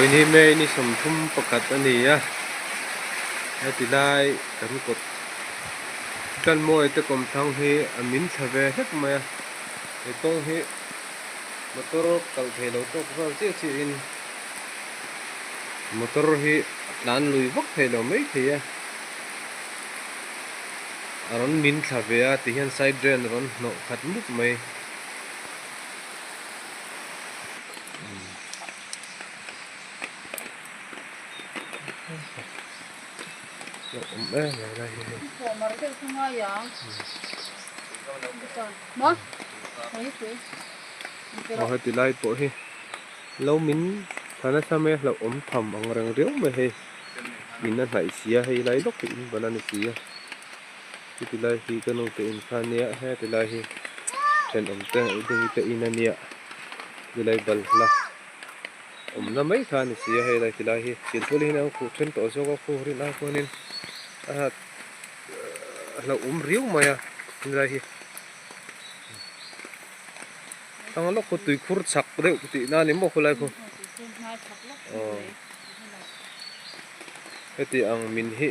Vawiin hi May ni 31 a ni a, heti lai kan kawt Tlanmawi te kawmthlang hi a min thla ve hlek mai a, he kawng hi motor kal thei lo tawk vel chiah chiah in motor hi a tlan lui vak thei lo mai thei a, a rawn min thla ve a ti hian side drain a rawn hnawh khat mup mai. Aw heti lai pawh hi lo min thla nasa mai a hlauhawm tham ang reng riau mai hei in a hnaih si a hei lai lawk hi in ban a ni si a chuti lai hi ka nu te in kha ania heti lai hi thenawm te ding te in ania chulai balhla awmna mai kha a ni si a hei lai ti lai hi silpaul hian an khuh then tawh zawk a khuh rin ai khuanin a hlauhawm riau mai a helai hi thlang lawk khu tuikhur chak deuh tihna a ni maw khulai khu aw heti ang min hi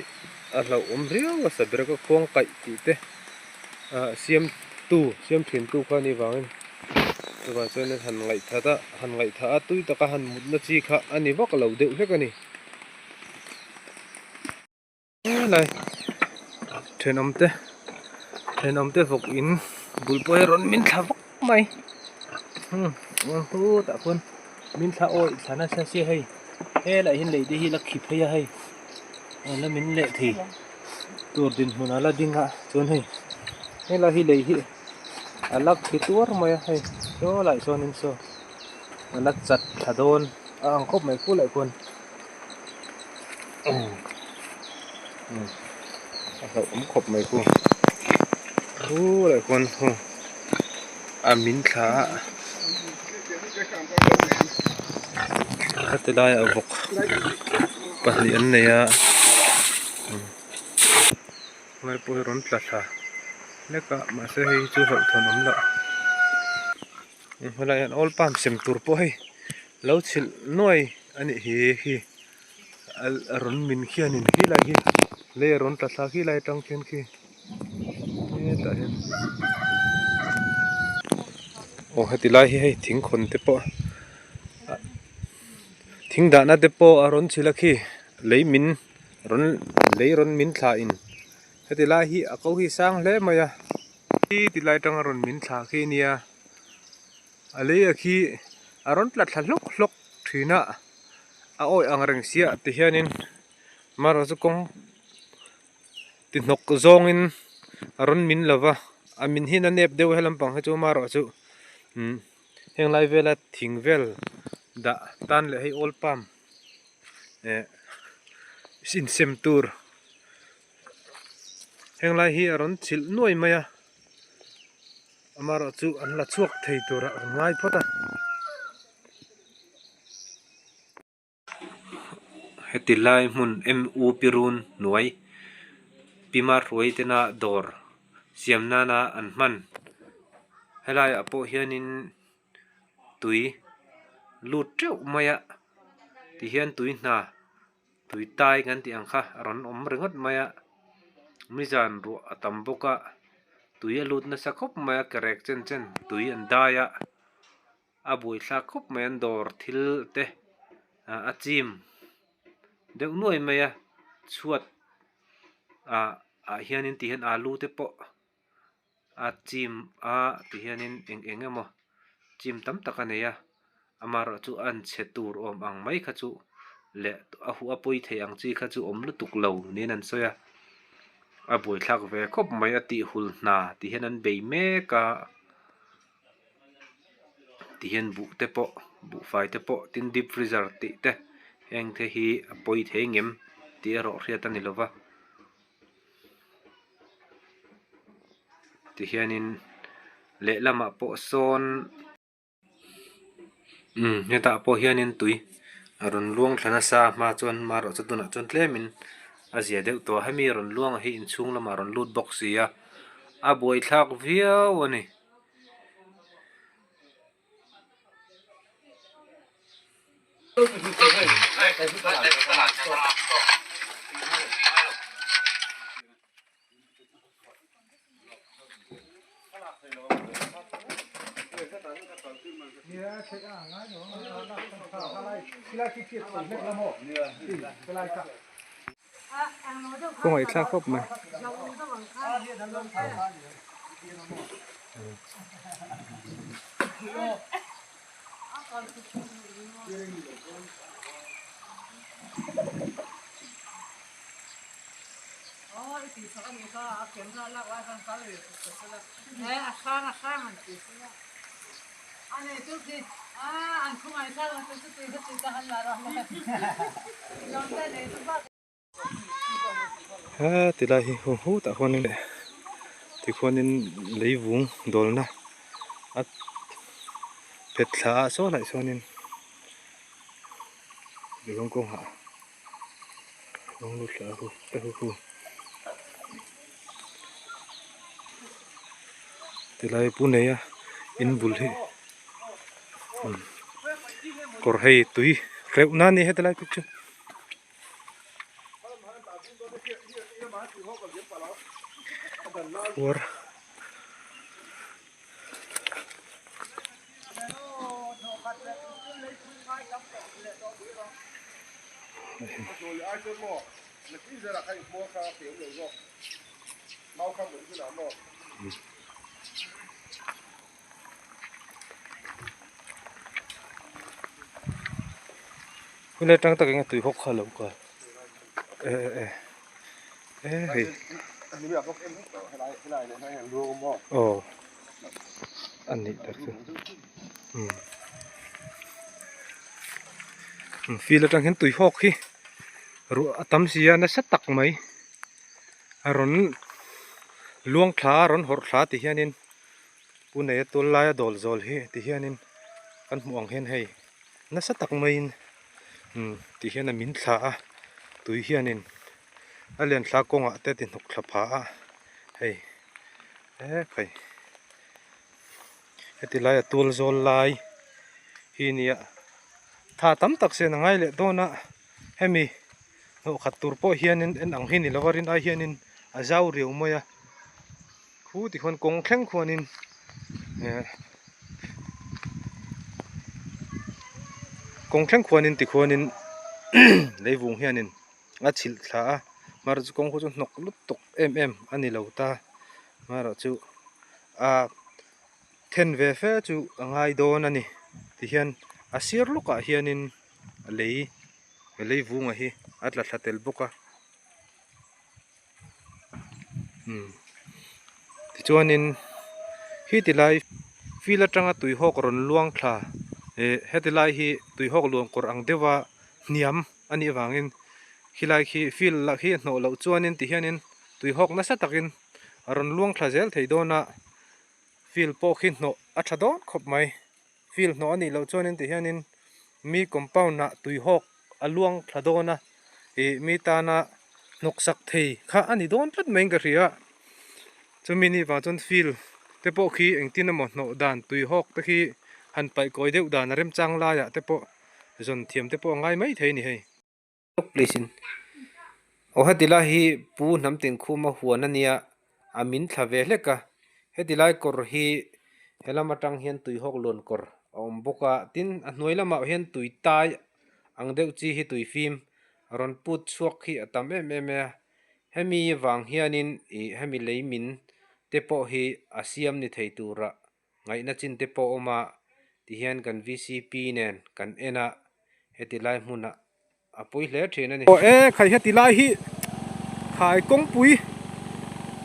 a hlauhawm riau a saber ka khuang kaih tih te ah siam tu siam thin tu kha a nih vangin chuvang chuan han ngaihthat a han ngaihthah a tui taka han mutna chi kha a ni vak lo deuh hlek a ni. Helai thenawm te thenawm te vawk in bul pawh hi rawn min thla vak mai hutah khuan min thla awih thla nasa sia hei helaiah hian lei te hi la khi phei a hei la min leh thei tur dinhmun a la ding a chuan hei helai hi lei hi a la khi tuar mai a hei saw lai sawn in saw a la chat thla dawn a ang khawp mai khu leh khuan. A hlauhawm khawp mai khu khu leh khuan khu a min thla a heti laiah vawk pahnih an nei a ngai pawh hi rawn tla thla hlek a mahse hei hi chu hlauhthawn awm loh helaiah hian oil palm sem tur pawh hei. Lo chhilh nuai a nih hi khi a rawn min khianin khi lai hi lei a rawn tla thla khi lai atang khian khi hetah hian aw heti lai hi hei thing khawn te pawh thing dahna te pawh a rawn chhilh a khi lei min rawn lei rawn min thla in heti lai hi a ko hi sang hle mai a ti lai atanga rawn min thla khi a nia. A lei a khi a rawn tla thla hlawk hlawk thin a a awih ang reng sia ti hianin marawh chu kawng ti hnawk zawngin a rawn min lo va a min hian a nep deuh he lampang hi chu marawh chu umm heng lai vela thing vel dah tan leh hei oil palm eh insem tur heng lai hi a rawn chhilh nuai mai a. Amaherawh chu an la chhuak thei tur ah an ngai phawt a. Heti lai hmun M U Pirun hnuai Pima hruai tena dawr siam nana an hman helai ah pawh hianin tui lut teuh mai a tihian tui hna tui tai kan tih ang kha a rawn awm ringawt mai a mizan ruah a tam bawk a tui a lut nasa khawp mai a kerek chen chen tui an dai a a buaithlak khawp mai an dawr thil te ah a chim deuh nuai mai a chhuat ah ah hianin ti hian alu te pawh a chim a ti hianin eng eng emaw chim tam tak a nei a amaherawh chu a anchhe tur awm ang mai kha chu leh a huh a pawi thei ang chi kha chu awm lutuk lo niin an sawi a a buaithlak ve khawp mai a tih hul hna ti hian an bei mek a ti hian buh te pawh buhfai te pawh tin deep freezer tih te heng te hi a pawi thei ngem tih erawh hriat a ni lova. Tihianin lehlamah pawh sawn umm hetah pawh hianin tui a rawn luang thla nasa a hma chuan marawh chu tunah chuan tlemin a zia deuh tawh a hemi rawn luang hi inchhung lamah a rawn lut bawk si a a buaithlak viau a ni. Khawngaih thlak khawp mai. He ti lai hi hu hu tah khuanin tikhuanin leivung dawlna a phet thla a saw hlai sawn in lung kawngah lung lut thla hu te hu hu tilai pu neia in bul hi kawr hei tui hreuh na a ni heti lai picture. Khuar Helai tang tak enge tui hawk kha lo kal e e e hei aw a nih tak chu umm field atang hian tui hawk hi ruah a tam si a nasa tak mai a rawn luang thla a rawn hawrh thla ti hianin Pu Neia tual laia dawl zawl hi ti hianin kan hmuh ang hian hei nasa tak maiin umm ti hian a min thla a tui hianin a len thla kawngah te ti hnawk thla pha a hei he khai heti laia tual zawl lai hi nia tha tam tak sen a ngai leh dawn a hemi hnawh khat tur pawh hianin en ang hi ni lova rin ai hianin a zau riau mai a. Khu ti khuan kawng thleng khuanin eh kawng thleng khuanin ti khuanin leivung hianin a chhilh thla a mar chu kawng khu chu hnawk lutuk em em a ni lo ta amaherawhchu ah then ve fe chu a ngai dawn a ni tihian a sir lawkah hianin lei leivunga hi a tla thla tel bawk a. Tichuanin hi ti lai field atanga tuihawk rawn luang thla ih heti lai hi tuihawk luan kawr ang deuha hniam a nih avangin khilai khi field lah khi a hnawh loh chuanin ti hianin tuihawk nasa takin a rawn luang thla zel thei dawn a field pawh khi hnawh a tha dawn khawp mai. Field hnawh a nih loh chuanin ti hianin mi compound ah tuihawk a luang thla dawn a ih mi tana hnawk sak thei kha a ni dawn tlat mai in ka hria chumi ni vang chuan field te pawh khi engtin emaw hnawh dan tuihawk te khi han paih kawi deuh dan a remchang laiah te pawh zawn thiam te pawh a ngai mai thei a ni hei. Please in aw heti lai hi pu hnam tin khuma huan ania a min thla ve hlek a heti lai kawr hi helam atang hian tuihawk luan kawr a awm bawk a tin a hnuai lamah hian tui tai ang deuh chi hi tui fim a rawn put chhuak hi a tam em em a hemi vang hianin ih hemi lei min te pawh hi a siam ni thei tura ngaihna chin te pawh a awm a tihian kan vcp nen kan en a heti lai hmunah a pui hle thin a ni. Aw e khai heti lai hi khai kawngpui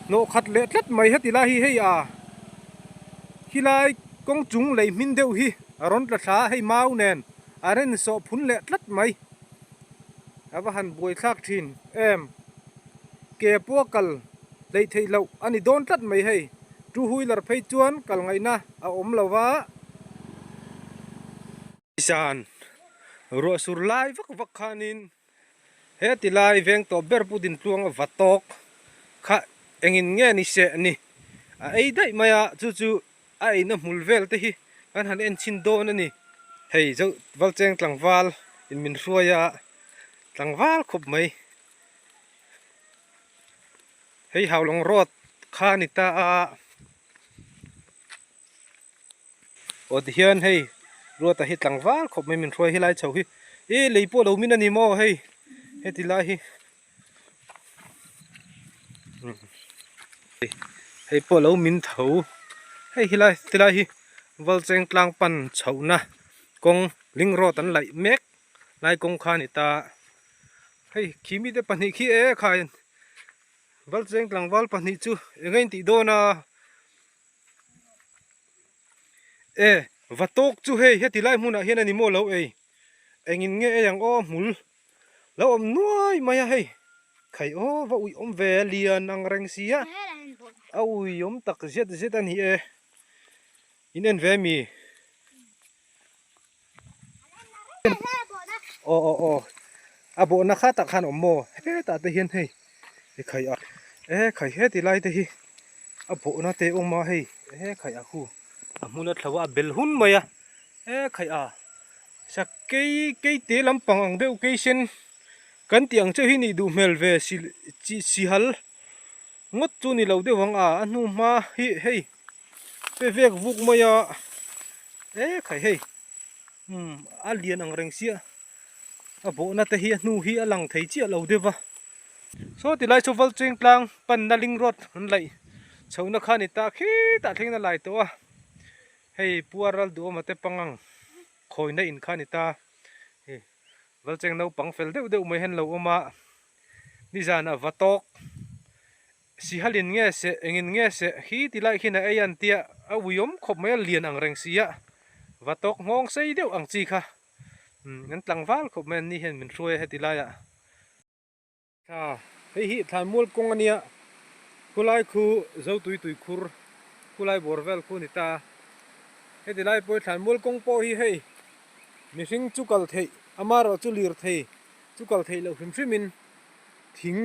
hnawh khat leh tlat mai heti lai hi hei a khilai kawng chung lei hmin deuh hi a rawn tla thla a hei mau nen a ren sawh phun leh tlat mai a va han buai thlak thin em ke pawh a kal hleih theih loh a ni dawn tlat mai hei two wheeler phei chuan kal ngaihna a awm lo va. Zan ruah sur lai vak vak khanin he ti lai veng tawp ber pu Dintluanga va tawk kha engin nge ni seh ni a ei daih mai a chu chu a eina hmul vel te hi kan han en chhin dawn a ni hei zo Valcheng tlangval in min hruai a. Tlangval khawp mai. Hei Haulawng road kha a ni ta a. Aw tihian hei Ruata hi tlangval khawp mai min hruai helai chho hi. E lei pawh lo min a ni maw hei heti lai hi. Hei pawh lo min tho. Hei helai tilai hi Valcheng tlang pan chhohna kawng ling road an laih mek lai kawng kha a ni ta. Hei khi mite pahnih khi e khain Valcheng tlangval pahnih chu eng a intih dawn a. E va tawk chu hei heti lai hmunah hian a ni maw lo ei engin nge ei ang aw hmul lo awm nuai mai a hei khai aw va ui awm ve lian ang reng si a a ui awm tak zet zet a ni e in en ve mi aw aw aw a bawhna kha tak khan awm maw hetah te hian hei i khai a e khai heti lai te hi a bawhna te awm a hei e khai a khu a hmun a thlo a a bel hun mai a e khai a sakei keite lampang ang deuh keisen kan tih ang chiah hi nih duh hmel ve si chi sihal ngawt chu ni lo deuh ang a a hnu hma hi hei pe vek vuk mai a e khai hei umm a lian ang reng sia a bawhna te hi a hnu hi a lang thei chiah lo deuh va saw ti lai chu Valcheng tlang panna ling road an laih chhohna kha a ni ta khitah thlengin a lai tawh a hei puar ral duhawma te pangang khawina in kha a ni ta hei Valcheng naupang fel deuh deuh mai hian lo awm a nizanah va tawk. Sihalin nge seh, engin nge seh hi ti lai khian a ei an tia, a uiawm khawp mai a, lian ang reng si a, va tawk nghawng sei deuh ang chi kha an tlangval khawp mai an ni hian min hruai a heti laiah. Thla, hei hi Thlanmual kawng a nia, khulai khu Zotui tuikhur khulai bawr vel khu a ni ta, heti lai pawh hi Thlanmual kawng pawh hi hei mihring chu kal theih, amaherawh chu lir thei chu kal theih loh hrim hrimin thing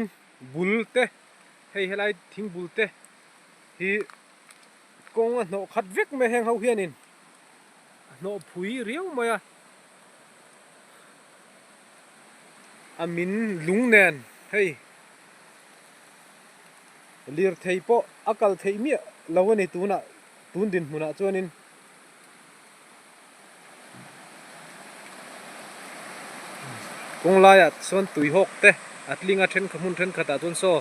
bul te hei helai thing bul te hi kawng a hnawh khat vek mai heng ho hianin a hnawh phui riau mai a a min lung nen hei lirthei pawh a kal theih miah lo a ni tunah tun dinhmunah chuanin. Kawng laiah chuan tui hawk te a tling a thenkhat hmun thenkhatah chuan saw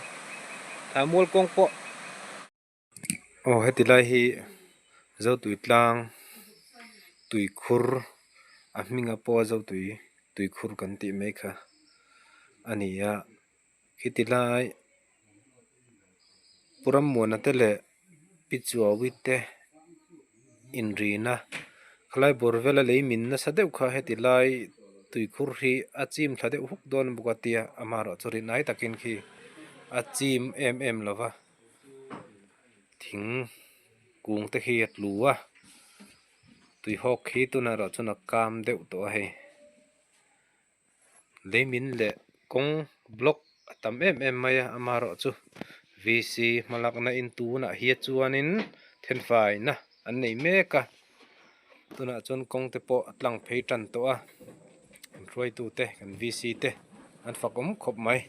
thla mual kawng pawh aw heti lai hi zotui tlang tuikhur a hminga pawha zotui tuikhur kan tih mai kha a ni a khiti lai Pu Rammuana te leh Pi Chuaui te inrina khalai bawr vela lei min nasa deuh kha heti lai tuikhur hi a chim thla deuh huk dawn bawk a tia amaherawhchu rin ai takin khi a chim em em lo va thing kung te khi a tlu a tuihawk hi tunah erawh chuan a kam deuh tawh a hei. Leimin leh kawng block a tam em em mai a amaherawh chu VC hmalakna in tunah hian chuanin thenfaina an nei mek a tunah chuan kawng te pawh a tlang phei tan tawh a an hruaitute kan VC te an fak awm khawp mai.